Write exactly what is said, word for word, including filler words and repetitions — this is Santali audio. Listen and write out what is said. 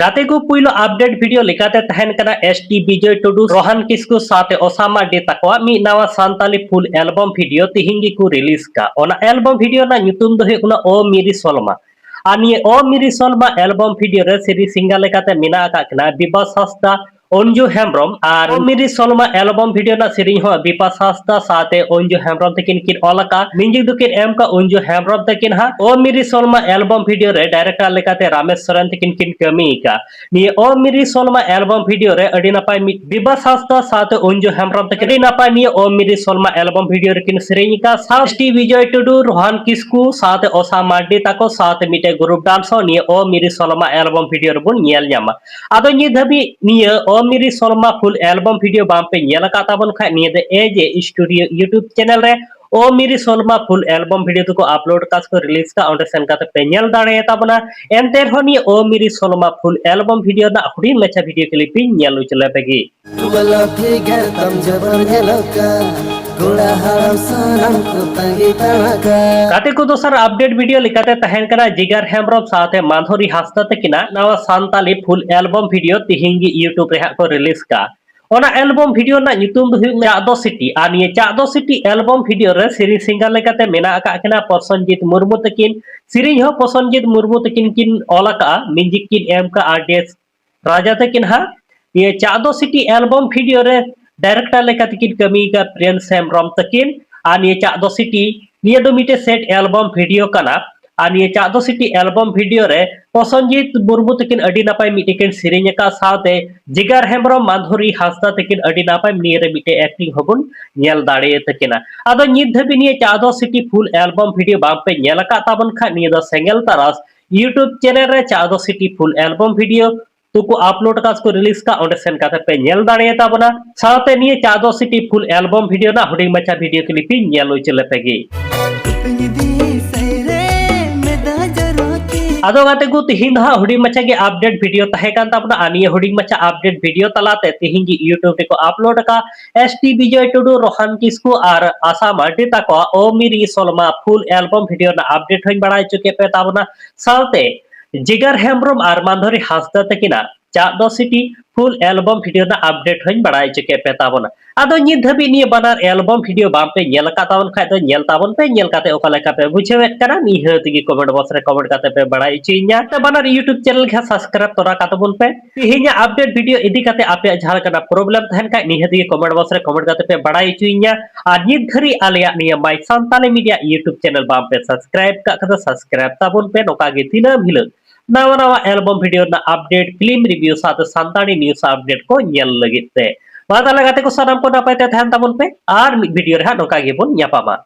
ᱜᱟᱛᱮ ᱠᱚ, ᱯᱩᱭᱞᱩ update video ᱞᱮᱠᱟᱛᱮ ᱛᱟᱦᱮᱱ ᱠᱟᱱᱟ ᱮᱥ ᱴᱤ ᱵᱤᱡᱚᱭ ᱴᱩᱰᱩ, ᱨᱚᱦᱟᱱ ᱠᱤᱥᱠᱩ ᱥᱟᱶᱛᱮ ᱚᱥᱟ ᱢᱟᱨᱰᱤ ᱛᱟᱠᱚᱣᱟᱜ ᱢᱤᱫ ᱱᱟᱣᱟ ᱥᱟᱱᱛᱟᱞᱤ full album video ᱛᱤᱦᱤᱧ ᱜᱮᱠᱚ release ᱠᱟᱜ᱾ ᱚᱱᱟ album video ᱨᱮᱱᱟᱜ ᱧᱩᱛᱩᱢ ᱫᱚ ᱦᱩᱭᱩᱜ ᱠᱟᱱᱟ ᱳ ᱢᱤᱨᱤ ᱥᱚᱞᱢᱟ᱾ ᱟᱨ ᱱᱤᱭᱟᱹ ᱳ ᱢᱤᱨᱤ ᱥᱚᱞᱢᱟ album video ᱨᱮ ᱥᱮᱨᱮᱧ singer ᱞᱮᱠᱟᱛᱮ ᱢᱮᱱᱟᱜ ᱟᱠᱟᱫ ᱠᱤᱱᱟ ᱵᱤᱵᱟᱥ ᱦᱟᱸᱥᱫᱟ, ᱚᱧᱡᱩ ᱦᱮᱢᱵᱨᱚᱢ ᱟᱨ ᱳ ᱢᱤᱨᱤ ᱥᱚᱞᱢᱟ album video ᱨᱮᱱᱟᱜ ᱥᱮᱨᱮᱧ ᱦᱚᱸ ᱵᱤᱯᱟᱥ ᱦᱟᱸᱥᱫᱟ ᱥᱟᱶᱛᱮ ᱚᱧᱡᱩ ᱦᱮᱢᱵᱨᱚᱢ ᱛᱟᱹᱠᱤᱱ ᱠᱤᱱ ᱚᱞ ᱟᱠᱟᱫ᱾ Music ᱫᱚᱠᱤᱱ ᱮᱢ ᱠᱟᱜ ᱚᱧᱡᱩ ᱦᱮᱢᱵᱨᱚᱢ ᱛᱟᱹᱠᱤᱱ ᱦᱟᱸᱜ᱾ ᱳ ᱢᱤᱨᱤ ᱥᱚᱞᱢᱟ album video ᱨᱮ director ᱞᱮᱠᱟᱛᱮ ᱨᱟᱢᱮᱥ ᱥᱚᱨᱮᱱ ᱛᱟᱹᱠᱤᱱ ᱠᱤᱱ ᱠᱟᱹᱢᱤ ᱟᱠᱟᱫ᱾ ᱱᱤᱭᱟᱹ ᱳ ᱢᱤᱨᱤ ᱥᱚᱞᱢᱟ album video ᱨᱮ ᱟᱹᱰᱤ ᱱᱟᱯᱟᱭ ᱢᱤᱫ ᱵᱤᱯᱟᱥ ᱦᱟᱸᱥᱫᱟ ᱥᱟᱶᱛᱮ ᱚᱧᱡᱩ ᱦᱮᱢᱵᱨᱚᱢ ᱛᱟᱹᱠᱤᱱ ᱟᱹᱰᱤ ᱱᱟᱯᱟᱭ ᱱᱤᱭᱟᱹ ᱳ ᱢᱤᱨᱤ ᱥᱚᱞᱢᱟ album video ᱨᱮᱠᱤᱱ ᱥᱮᱨᱮᱧ ᱟᱠᱟᱫ᱾ ᱥᱟᱶ ᱮᱥ ᱴᱤ ᱵᱤᱡᱚᱭ ᱴᱩᱰᱩ, ᱨᱚᱦᱟᱱ ᱠᱤᱥᱠᱩ ᱥᱟᱶᱛᱮ ᱚᱥᱟ ᱢᱟᱨᱰᱤ ᱛᱟᱠᱚ ᱥᱟᱶᱛᱮ ᱢᱤᱫᱴᱮᱡ group dance ᱦᱚᱸ ᱱᱤᱭᱟᱹ ᱳ ᱢᱤᱨᱤ ᱥᱚᱞᱢᱟ album video ᱨᱮᱵᱚᱱ ᱧᱮᱞ ᱧᱟᱢᱟ᱾ ᱟᱫᱚ ᱱᱤᱛ ᱫᱷᱟᱹᱵᱤᱡ ᱱᱤᱭᱟᱹ ᱳ ᱢᱤᱨᱤ ᱥᱚᱞᱢᱟ full album video ᱵᱟᱝ ᱯᱮ ᱧᱮᱞ ᱟᱠᱟᱫ ᱛᱟᱵᱚᱱ ᱠᱷᱟᱡ, ᱱᱤᱭᱟᱹ ᱫᱚ ᱮ ᱡᱮ studio YouTube channel ᱨᱮ ᱳ ᱢᱤᱨᱤ ᱥᱚᱞᱢᱟ full album video ᱫᱚᱠᱚ upload ᱠᱟᱫ ᱠᱚ release ᱠᱟᱜ, ᱚᱸᱰᱮ ᱥᱮᱱ ᱠᱟᱛᱮ ᱯᱮ ᱧᱮᱞ ᱫᱟᱲᱮᱭᱟᱛᱟ ᱵᱚᱱᱟ᱾ ᱮᱱᱛᱮ ᱨᱮᱦᱚᱸ ᱱᱤᱭᱟᱹ ᱳ ᱢᱤᱨᱤ ᱥᱚᱞᱢᱟ full album video ᱨᱮᱱᱟᱜ ᱦᱩᱰᱤᱧ ᱢᱟᱪᱷᱟ video clip ᱤᱧ ᱧᱮᱞ ᱦᱚᱪᱚ ᱞᱮᱯᱮ ᱜᱮ᱾ ᱵᱟᱞᱟ figure ᱛᱟᱢ ᱡᱟᱵᱚᱨ ᱧᱮᱞᱚᱜ ᱠᱟᱱ, ᱠᱚᱲᱟ ᱦᱟᱲᱟᱢ ᱥᱟᱱᱟᱢ ᱠᱚ ᱛᱟᱺᱜᱤ ᱛᱟᱲᱟᱜ ᱠᱟᱱ᱾ ᱜᱟᱛᱮ ᱠᱚ, ᱫᱚᱥᱟᱨ update video ᱞᱮᱠᱟᱛᱮ ᱛᱟᱦᱮᱱ ᱠᱟᱱᱟ ᱡᱤᱜᱟᱨ ᱦᱮᱢᱵᱨᱚᱢ ᱥᱟᱶᱛᱮ ᱢᱟᱫᱷᱩᱨᱤ ᱦᱟᱸᱥᱫᱟ ᱛᱟᱹᱠᱤᱱᱟᱜ ᱱᱟᱣᱟ ᱥᱟᱱᱛᱟᱞᱤ full album video ᱛᱤᱦᱤᱧ ᱜᱮ YouTube ᱨᱮ ᱦᱟᱸᱜ ᱠᱚ release ᱠᱟᱜ᱾ ᱚᱱᱟ album video ᱨᱮᱱᱟᱜ ᱧᱩᱛᱩᱢ ᱫᱚ ᱦᱩᱭᱩᱜ ᱠᱟᱱᱟ ᱪᱟᱜ ᱫᱚ ᱥᱤᱴᱤ᱾ ᱟᱨ ᱱᱤᱭᱟᱹ ᱪᱟᱜ ᱫᱚ ᱥᱤᱴᱤ album video ᱨᱮ ᱥᱮᱨᱮᱧ singer ᱞᱮᱠᱟᱛᱮ ᱢᱮᱱᱟᱜ ᱟᱠᱟᱫ ᱠᱤᱱᱟ ᱯᱨᱚᱥᱚᱱᱡᱤᱛ ᱢᱩᱨᱢᱩ ᱛᱟᱹᱠᱤᱱ᱾ ᱥᱮᱨᱮᱧ ᱦᱚᱸ ᱯᱨᱚᱥᱚᱱᱡᱤᱛ ᱢᱩᱨᱢᱩ ᱛᱟᱹᱠᱤᱱ ᱠᱤᱱ ᱚᱞ ᱟᱠᱟᱫᱼᱟ, music ᱠᱤᱱ ᱮᱢ ᱟᱠᱟᱫᱼᱟ ᱟᱨ ᱰᱮᱥ ᱨᱟᱡᱟ ᱛᱟᱹᱠᱤᱱ ᱦᱟᱸᱜ᱾ ᱱᱤᱭᱟᱹ ᱪᱟᱜ ᱫᱚ ᱥᱤᱴᱤ album video ᱨᱮ director ᱞᱮᱠᱟ ᱛᱮᱠᱤᱱ ᱠᱟᱹᱢᱤ ᱟᱠᱟᱫ ᱯᱨᱤᱭᱟᱱᱥ ᱦᱮᱢᱵᱨᱚᱢ ᱛᱟᱹᱠᱤᱱ᱾ ᱟᱨ ᱱᱤᱭᱟᱹ ᱪᱟᱜ ᱫᱚ ᱥᱤᱴᱤ, ᱱᱤᱭᱟᱹ ᱫᱚ ᱢᱤᱫᱴᱮᱡ set album video ᱠᱟᱱᱟ᱾ ᱟᱨ ᱱᱤᱭᱟᱹ ᱪᱟᱜ ᱫᱚ ᱥᱤᱴᱤ album video ᱨᱮ ᱯᱨᱚᱥᱚᱱᱡᱤᱛ ᱢᱩᱨᱢᱩ ᱛᱟᱹᱠᱤᱱ ᱟᱹᱰᱤ ᱱᱟᱯᱟᱭ ᱢᱤᱫᱴᱮᱡ ᱠᱤᱱ ᱥᱮᱨᱮᱧ ᱟᱠᱟᱫ, ᱥᱟᱶᱛᱮ ᱡᱤᱜᱟᱨ ᱦᱮᱢᱵᱨᱚᱢ, ᱢᱟᱫᱷᱩᱨᱤ ᱦᱟᱸᱥᱫᱟ ᱛᱟᱹᱠᱤᱱ ᱟᱹᱰᱤ ᱱᱟᱯᱟᱭ ᱱᱤᱭᱟᱹ ᱨᱮ ᱢᱤᱫᱴᱮᱡ acting ᱦᱚᱸᱵᱚᱱ ᱧᱮᱞ ᱫᱟᱲᱮᱭᱟᱛᱟ ᱠᱤᱱᱟ᱾ ᱟᱫᱚ ᱱᱤᱛ ᱫᱷᱟᱹᱵᱤᱡ ᱱᱤᱭᱟᱹ ᱪᱟᱜ ᱫᱚ ᱥᱤᱴᱤ full album video ᱵᱟᱝ ᱯᱮ ᱧᱮᱞ ᱟᱠᱟᱫ ᱛᱟᱵᱚᱱ ᱠᱷᱟᱡ, ᱱᱤᱭᱟᱹ ᱫᱚ ᱥᱮᱸᱜᱮᱞ ᱛᱟᱨᱟᱥ YouTube channel ᱨᱮ ᱪᱟᱜ ᱫᱚ ᱥᱤᱴᱤ full album video ᱛᱩᱠᱩ upload ᱠᱟᱜ ᱥᱮᱠᱚ release ᱠᱟᱜ, ᱚᱸᱰᱮ ᱥᱮᱱ ᱠᱟᱛᱮ ᱯᱮ ᱧᱮᱞ ᱫᱟᱲᱮᱭᱟᱛᱟ ᱵᱚᱱᱟ᱾ ᱥᱟᱶᱛᱮ ᱱᱤᱭᱟᱹ ᱪᱟᱜ ᱫᱚ ᱥᱤᱴᱤ full album video ᱨᱮᱱᱟᱜ ᱦᱩᱰᱤᱧ ᱢᱟᱪᱷᱟ video clip ᱤᱧ ᱧᱮᱞ ᱦᱚᱪᱚ ᱞᱮᱯᱮ ᱜᱮ᱾ ᱟᱫᱚ ᱜᱟᱛᱮ ᱠᱚ, ᱛᱤᱦᱤᱧ ᱫᱚ ᱦᱟᱸᱜ ᱦᱩᱰᱤᱧ ᱢᱟᱪᱷᱟ ᱜᱮ update video ᱛᱟᱦᱮᱸ ᱠᱟᱱ ᱛᱟᱵᱚᱱᱟ᱾ ᱟᱨ ᱱᱤᱭᱟᱹ ᱦᱩᱰᱤᱧ ᱢᱟᱪᱷᱟ update video ᱛᱟᱞᱟᱛᱮ ᱛᱤᱦᱤᱧ ᱜᱮ YouTube ᱨᱮᱠᱚ upload ᱟᱠᱟᱫ ᱮᱥ ᱴᱤ ᱵᱤᱡᱚᱭ ᱴᱩᱰᱩ, ᱨᱚᱦᱟᱱ ᱠᱤᱥᱠᱩ ᱟᱨ ᱟᱥᱟ ᱢᱟᱨᱰᱤ ᱛᱟᱠᱚᱣᱟᱜ ᱳ ᱢᱤᱨᱤ ᱥᱚᱞᱢᱟ full album video ᱨᱮᱱᱟᱜ update ᱦᱚᱸᱧ ᱵᱟᱲᱟᱭ ᱦᱚᱪᱚ ᱠᱮᱫ ᱯᱮ ᱛᱟᱵᱚᱱᱟ᱾ ᱥᱟᱶᱛᱮ ᱡᱤᱜᱟᱨ ᱦᱮᱢᱵᱨᱚᱢ ᱟᱨ ᱢᱟᱫᱷᱩᱨᱤ ᱦᱟᱸᱥᱫᱟ ᱛᱟᱹᱠᱤᱱᱟᱜ ᱪᱟᱸᱫᱚ ᱥᱤᱴᱤ full album video ᱨᱮᱱᱟᱜ update ᱦᱚᱧ ᱵᱟᱲᱟᱭ ᱦᱚᱪᱚ ᱠᱮᱫ ᱯᱮ ᱛᱟᱵᱚᱱᱟ᱾ ᱟᱫᱚ ᱱᱤᱛ ᱫᱷᱟᱹᱵᱤᱡ ᱱᱤᱭᱟᱹ ᱵᱟᱱᱟᱨ album video ᱵᱟᱝ ᱯᱮ ᱧᱮᱞ ᱟᱠᱟᱫ ᱛᱟᱵᱚᱱ ᱠᱷᱟᱡ ᱫᱚ ᱧᱮᱞ ᱛᱟᱵᱚᱱ ᱯᱮ, ᱧᱮᱞ ᱠᱟᱛᱮ ᱚᱠᱟ ᱞᱮᱠᱟ ᱯᱮ ᱵᱩᱡᱷᱟᱹᱣᱮᱫ ᱠᱟᱱᱟ ᱱᱤᱦᱟᱹᱛ ᱜᱮ comment box ᱨᱮ comment ᱠᱟᱛᱮ ᱯᱮ ᱵᱟᱲᱟᱭ ᱦᱚᱪᱚᱭᱤᱧᱟ᱾ ᱛᱮ ᱵᱟᱱᱟᱨ YouTube channel ᱜᱮ subscribe ᱛᱚᱨᱟ ᱠᱟᱛᱟᱵᱚᱱ ᱯᱮ᱾ ᱛᱮᱦᱮᱧᱟᱜ update video ᱤᱫᱤ ᱠᱟᱛᱮ ᱟᱯᱮᱭᱟᱜ ᱡᱟᱦᱟᱸ ᱞᱮᱠᱟᱱᱟᱜ problem ᱛᱟᱦᱮᱱ ᱠᱷᱟᱡ ᱱᱤᱦᱟᱹᱛ ᱜᱮ comment box ᱨᱮ comment ᱠᱟᱛᱮ ᱯᱮ ᱵᱟᱲᱟᱭ ᱦᱚᱪᱚᱭᱤᱧᱟ᱾ ᱟᱨ ᱱᱤᱛ ᱫᱷᱟᱹᱨᱤᱡ ᱟᱞᱮᱭᱟᱜ ᱱᱤᱭᱟᱹ My Santali Media YouTube channel ᱵᱟᱝ ᱯᱮ subscribe ᱠᱟᱜ ᱠᱷᱟᱡ ᱫᱚ subscribe ᱛᱟᱵᱚᱱ ᱯᱮ᱾ ᱱᱚᱝᱠᱟ ᱜᱮ ᱫᱤᱱᱟᱹᱢ ᱦᱤᱞᱳᱜ ᱱᱟᱣᱟ ᱱᱟᱣᱟ album video ᱨᱮᱱᱟᱜ update, film review ᱥᱟᱶᱛᱮ ᱥᱟᱱᱛᱟᱲᱤ news update ᱠᱚ ᱧᱮᱞ ᱞᱟᱹᱜᱤᱫ ᱛᱮ᱾ ᱢᱟ ᱛᱟᱦᱞᱮ ᱜᱟᱛᱮ ᱠᱚ ᱥᱟᱱᱟᱢ ᱠᱚ ᱱᱟᱯᱟᱭ ᱛᱮ ᱛᱟᱦᱮᱱ ᱛᱟᱵᱚᱱ ᱯᱮ, ᱟᱨ ᱢᱤᱫ video ᱨᱮ ᱦᱟᱸᱜ ᱱᱚᱝᱠᱟ ᱜᱮᱵᱚᱱ ᱧᱟᱯᱟᱢᱟ᱾